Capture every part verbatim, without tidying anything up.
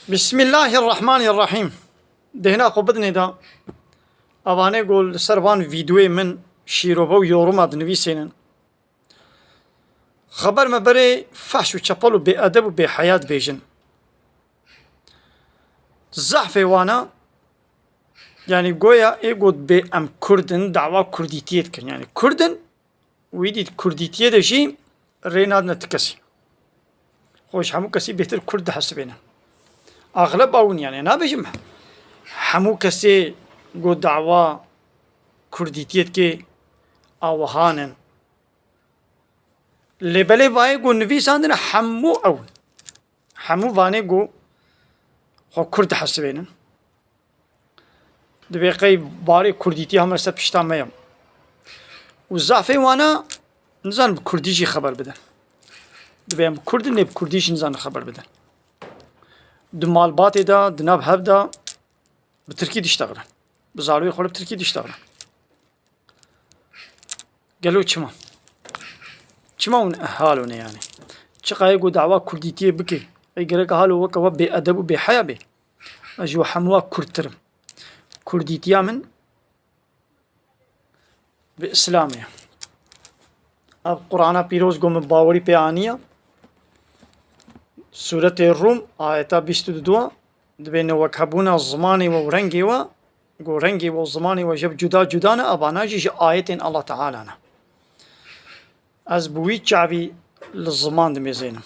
Bismillahirrahmanirrahîm. Dêhna xwe bidinê de, evanê ku li ser van vîdyoyê min şîrove û yoruma dinivîsênin. Xeber me berê fehş û çepel û bêedeb û bêheya dibêjin. Zehfê wana, yanî goya ê got bê em Kurd in, dawa Kurdîtiyê dikin. Yanî Kurd in, wî dît Kurdîtiyê de jî rê nadine ti kesî. Xwe ji hemû kesî bêhtir Kurd dihesibêne. Axleb ew in, yanî nabêjim hemû kesê ku dawa Kurdîtiyê dike awihan in. Lê belê vayê ku nivîsandine hemû ew in. Hemû vanê ku xwe Kurd dihesibênin. Dibê qey barê Kurdîtî heme ser pişta me ye. Û zafê wana nizanin bi Kurdî jî xeber bidin. Dibê em Kurd in, lê bi Kurdî jî nizanin xeber bidin. Di malbatê de, di nav hev de bi Tirkî diştexilin. Bi zarokê xwe re bi Tirkî diştexilin. Gelo çima? Çima hûn halo ne yani? Çiqayê ku dawa Kurdîtiyê bike, ey gerek halo weke we bêedeb û bêheya bê. Ez ji we hemû kurdtir im. Kurdîtiya min bi Îslamê ye. Ev Qur'ana pîroz ku min bawerî pê aniye. Sûretê Rûm, ayeta bîst û du, dibê ne wekhebûna zimanê we û rengê we, ku rengê we û zimanê we ji hev cuda cuda ne, evana jî ji ayetên Allah Teala ne. Ez bi wî çavî li ziman dimêzênim.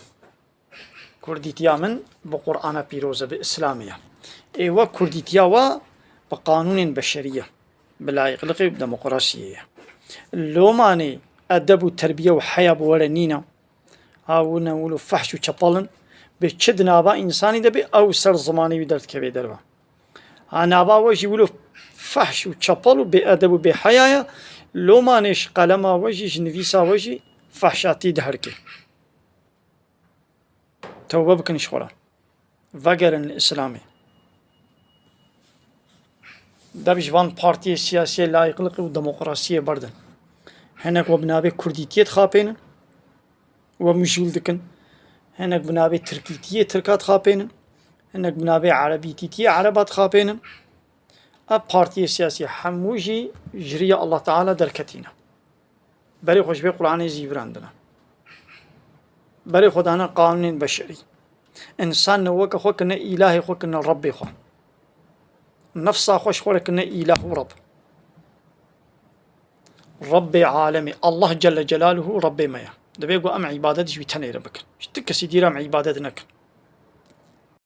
Kurdîtiya min bi Qur'ana pîroz e, bi Îslamê ye. Ê we kurdîtiya we bi qanûnên beşerî ye, bi layîqliqê û bi demokrasiyê ye. Lomanê edeb û terbiye û heya bi we re nîne. Ha wine wilo fehş û çepel in. Bê çi di nava însanî de bê, ew ser zimanê wî derdikeve derve. Ha nava we jî wilo fehş û çepel û bêedeb û bêheya ye. Lomanê ji qelema we jî, ji nivîsa we jî fehşatî diherike. Tewbe bikin ji xwe re. Vegerin li Îslamê. Dev ji van partiyê siyasiyê layîqliqê û demokrasiyê berdin. Hinek we bi navê Kurdîtiyê dixapênin, we mijûl dikin. Hinek bi navê Tirkîtiyê Tirka dixapênin. Hinek bi navê Erebîtîtiyê Ereba dixapênin. Ev partiyê siyasî hemû jî ji riya Allah Teala derketîne. Berê xwe ji vê Qur'anê zîvirandine. Berê xwe dane qanûnên beşerî. Însan ne weke xwe kirine îlahê xwe, kirine Rebbê xwe. Nefsa xwe ji xwe re kirine îlah û Reb. Rebbê alemê, Allah Celle Celaluhu Rebbê me ye. Divê ku em îbadet ji wî tenê re bikin. Ji ti kesî dî re em îbadet nekin.